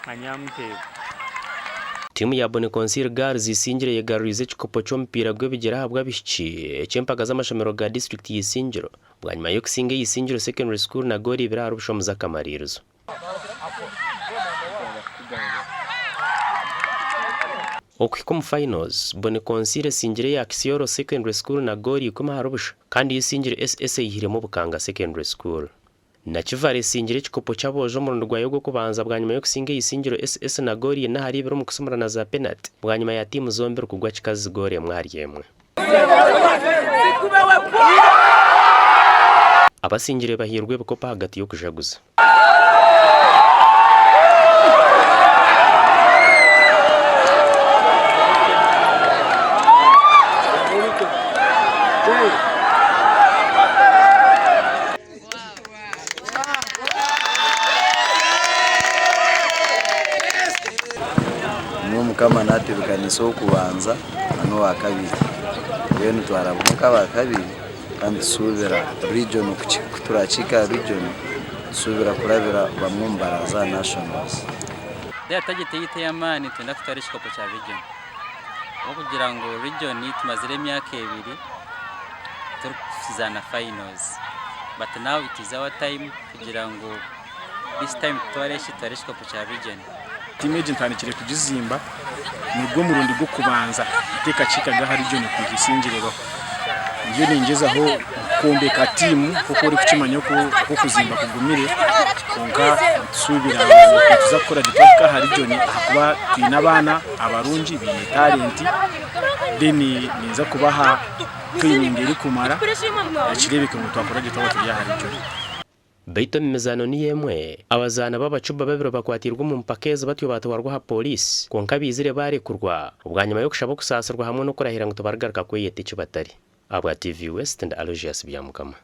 Kanyamuteebo. Tiimu ya Boniconsil Girls Isingiro eyegaruriize ekikopo ky'omupiira gw'ebigyere ahabw'abaishiki eky'empaka z'amashomero ga disiturikiti ya Isingiro bwanyima y'okusinga eya Isingiro Secondary School na goolo ibiri ahari busha omu z'akamariirizo. Okuhika omu finals, Boniconsil esingire eya Kisioro Secondary School na goolo ikumi ahari busha kandi Isingiro SS eyihiremu Bukanga Secondary School. Nakivale esingire ekikopo ky'aboojo omurundi gwayo gw'okubanza bwanyima y'okusinga Isingiro SS na goolo ina ahari ibiri omu kusumurana za penati bwanyima ya tiimu zombiri kugwa kikazi goolo emwe ahari emwe. Abasingire bahairwe ebikopo ahagati y'okujaguza. Nyowe Mukama natebekanisa ow'okubanza na n'owakabiri. Mbwenu twarabwamu nk'abakabiri kandi nitusuubira region ku turakiika aha region nitusuubira kurabira bamwe omu baraaza aha nationals. Then target yaitu ey'amaani nitwenda kutwara ekikopo kya region ahabw'okugira ngu region tumazire emyaka ebiri turikuzaana finals but now it is our time kugira ngu this time tutware ki tutware ekikopo kya region. Tiimu egi ntandikire kugizimba nigwo murundi gw'okubanza etekakiikaga aha region kwiha esingire ebaho. Ndiyo ningyezaho kwombeka tiimu nk'oku orikukimanya oku okuzimba kugumire kwonka nitusuubira ngu nituza kukora gye twahika aha region ahakuba twine abaana abarungi baine talent then ninza kubaha training erikumara kireebeke ngu twakora gye twaba turi aha region. Beitu omu mizaano niyo emwe, abazaana b'abacuba babiri bakwatiirwe omu mpaka ezi batyo baatwarwa aha pooriisi kwonka baizire baarekurwa bwanyima y'okushaba okusaasirwa hamwe n'okurahira ngu tibarigaruka kweyeta eki batari. Ahabwa TV West ndi Aloysius Byamukama.